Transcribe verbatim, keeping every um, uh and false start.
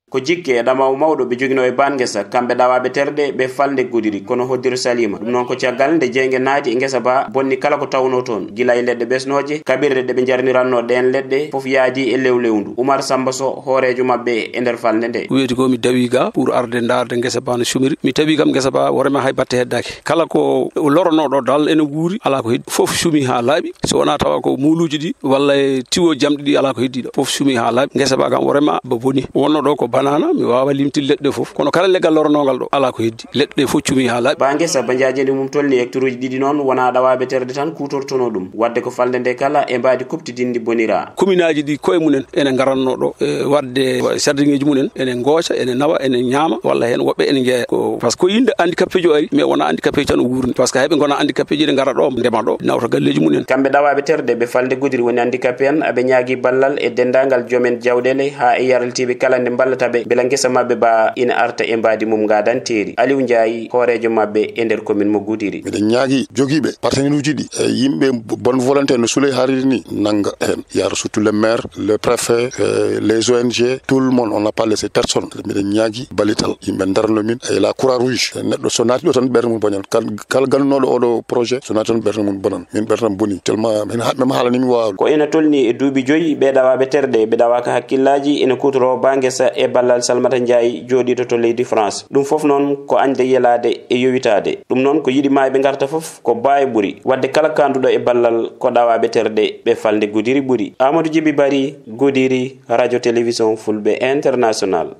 Ko jikke e ɗamaw mawɗo ɓe joginoo e baa ngesa, kamɓe ɗawaaɓe terɗe ɓe falnde Gudiri, kono hoddiro saliima. Ɗum noon ko caggal nde jeynge naati e ngesa baa, bonni kala ko tawnoo toon, gila e leɗɗe ɓesnooje, kaɓirɗe ɗe ɓe njarnirannoo ɗeen leɗɗe, fof yaadi e lewlewndu. Umar Samba Sow, hooreejo maɓɓe e nder falnde nde. Weeti ko mi dawi ga pour arde ndaarde ngesa baa no cumiri. Mi tawi kam ngesa baa, worema hay batte heddaaki. Kala ko loronoo ɗo dal ene wuuri, alaa ko heddi. Fof cumi haa laaɓi. So wonaa tawa ko muuluuji ɗi, walla e tiwo jamɗi ɗi, alaa ko heddi ɗo. Fof cumi haa laaɓi. Ngesa baa kam, worema ba boni. Wonno ɗo ko banana, mi waawa limti leɗɗe fof. Kono kala leggal loronongal ɗo, alaa ko heddi. Leɗɗe fof cumi haa laaɓi. Baa ngesa, ba njaajeendi mum tolni hectareji ɗiɗi noon, wonaa ɗawaaɓe terɗe tan kuutortonoo ɗum. Wadde ko falnde nde kala e mbaadi kuɓtidinndi bonira. Kominaaji ɗi koye mumen ene ngaranno ɗo, e wadde sardiŋeeji mumen, ene ngooca, ene nawa, ene ñaama, walla heen woɓɓe ene njeeya. Ko, parce que ko yimɓe handicapé ji ari, mais wonaa handicapé ji tan o wuurni. Parce que hay ɓe ngonaa handicapé ji, ene ngara ɗo, ndema ɗo, nawta galleeji mumen. Kamɓe ɗawaaɓe terɗe ɓe falnde Gudiri woni handicapé en, aɓe ñaagi ballal e denndaangal joomen jawɗeele haa e yarlitiiɓe kala nde mballata ɓe, mbela ngesa maɓɓe baa ina arta e mbaadi mum ngaadanteeri. Aliou Ndiaye, hooreejo maɓɓe e nder commune mo Gudiri. Miɗen ñaagi jogiiɓe partenaire uji ɗi, e yimɓe bonne volonté no Souley haaliri ni, nannga heen. Yaara surtout le maire, le préfet, euh, les O N G, tout le monde, on n'a pas laissé personne. Miɗen ñaagi ballital yimɓe ndarno min, e la Croix Rouge. Neɗɗo so naati ɗo tan ɓernde mum bonan. Kal-, kala gannunooɗo oɗo projet, so naati tan ɓernde mum bonan. Min ɓernde am boni. Tellement min ha-, même haalani mi waawaa. Ko ina tolni e duuɓi joyi ɓe ɗawaaɓe terɗe, ɓe ɗawaaka hakkillaaji, ina kuutoroo baa ngesa e ballal Salmata Ndiaye jooɗiiɗo to leydi France. Ɗum fof noon ko añde yelaade e yowitaade. Ɗum noon ko yiɗi maa ɓe ngarta fof ko baa e ɓuri. Wadde kala kaanduɗo e ballal ko ɗawaaɓe terɗe ɓe falnde Gudiri ɓuri. Amadou Djiby Bari, Gudiri, Radio Télévision Fulɓe International.